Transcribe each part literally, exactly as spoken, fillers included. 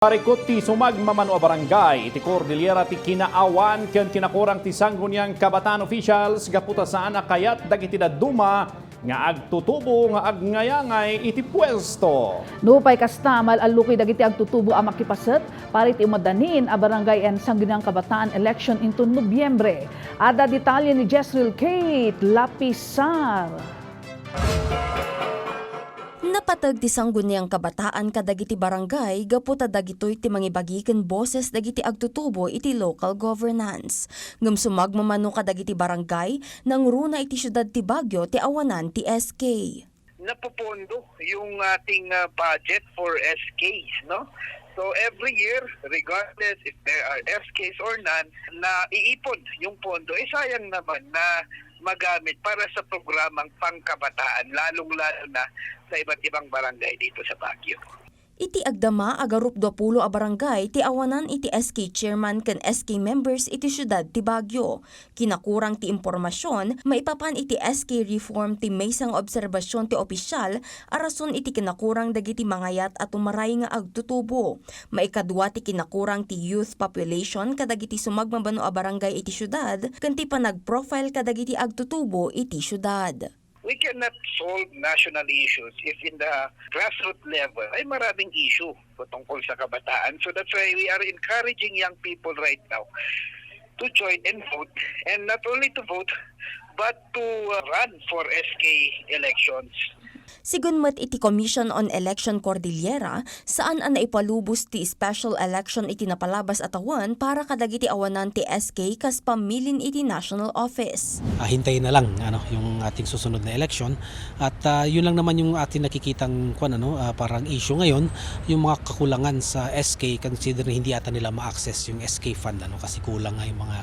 Parikut ti sumagmamano a barangay iti Cordillera ti kinaawan ken kinakurang ti Sangguniang Kabataan officials gapu ta saan a kayat dagiti dadduma nga agtutubo nga agngayangay iti puesto. Nupay kasta, mal-allukoy dagiti agtutubo a makipaset para iti umadanin a barangay and Sangguniang Kabataan election inton Nobyembre. Adda detalye ni Jezreel Kate Lapisar. Napateg ti Sangguniang Kabataan kadagiti barangay gapu ta dagitoy ti mangibagi ken boses dagiti agtutubo iti local governance. Ngem sumagmamano kadagiti barangay, nangruna iti siudad ti Baguio ti awanan ti S K. Napopondo yung ating, ah, budget for S Ks, no? So, every year, regardless if there are S Ks or none, naiipon yung pondo. Eh, sayang naman na magamit para sa programang pangkabataan, lalong-lalo na sa iba't ibang barangay dito sa Baguio. Iti agdama, agarupdua pulo a barangay ti awanan iti S K chairman ken S K members iti siudad ti Baguio. Kinakurang ti impormasion maipapan iti S K reform ti maysa nga obserbasion ti opisial a rason iti kinakurang dagiti mangayat a tumaray nga agtutubo. Maikadua ti kinakurang ti youth population kadagiti sumagmamano a barangay iti siudad ken ti panag-profile kadagiti agtutubo iti siudad. We cannot solve national issues if in the grassroots level ay maraming issue patungkol sa kabataan. So that's why we are encouraging young people right now to join and vote, and not only to vote, but to, uh, run for S K elections. Sigun met iti Commission on Election Cordillera, saan a naipalubos ti special election iti napalabas a tawen para kadagiti awanan ti S K kas pamilin iti national office. Ah, hintayin na lang, ano, yung ating susunod na election. At, ah, yun lang naman yung ating nakikitang, kwan, ano, ah, parang issue ngayon, yung mga kakulangan sa S K, considering hindi ata nila ma-access yung S K fund, ano, kasi kulang nga yung mga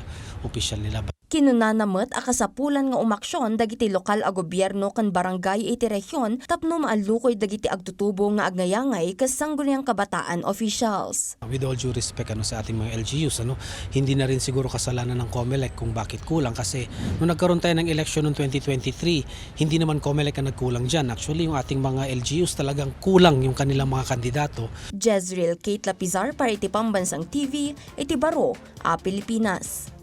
opisyal nila. Kinunana met a kasapulan nga umaksyon dagiti lokal a gobierno ken barangay iti rehiyon tapno maallukoy dagiti agtutubo nga agngayangay ken Sangguniang Kabataan officials. With all due respect, ano, sa ating mga L G Us, ano, hindi na rin siguro kasalanan ng COMELEC kung bakit kulang, kasi nung nagkaroon tayo ng eleksyon noong twenty twenty-three, hindi naman COMELEC ang nagkulang dyan. Actually, yung ating mga L G Us talagang kulang yung kanilang mga kandidato. Jezreel Kate Lapizar para iti Pambansang T V, iti baro a Pilipinas.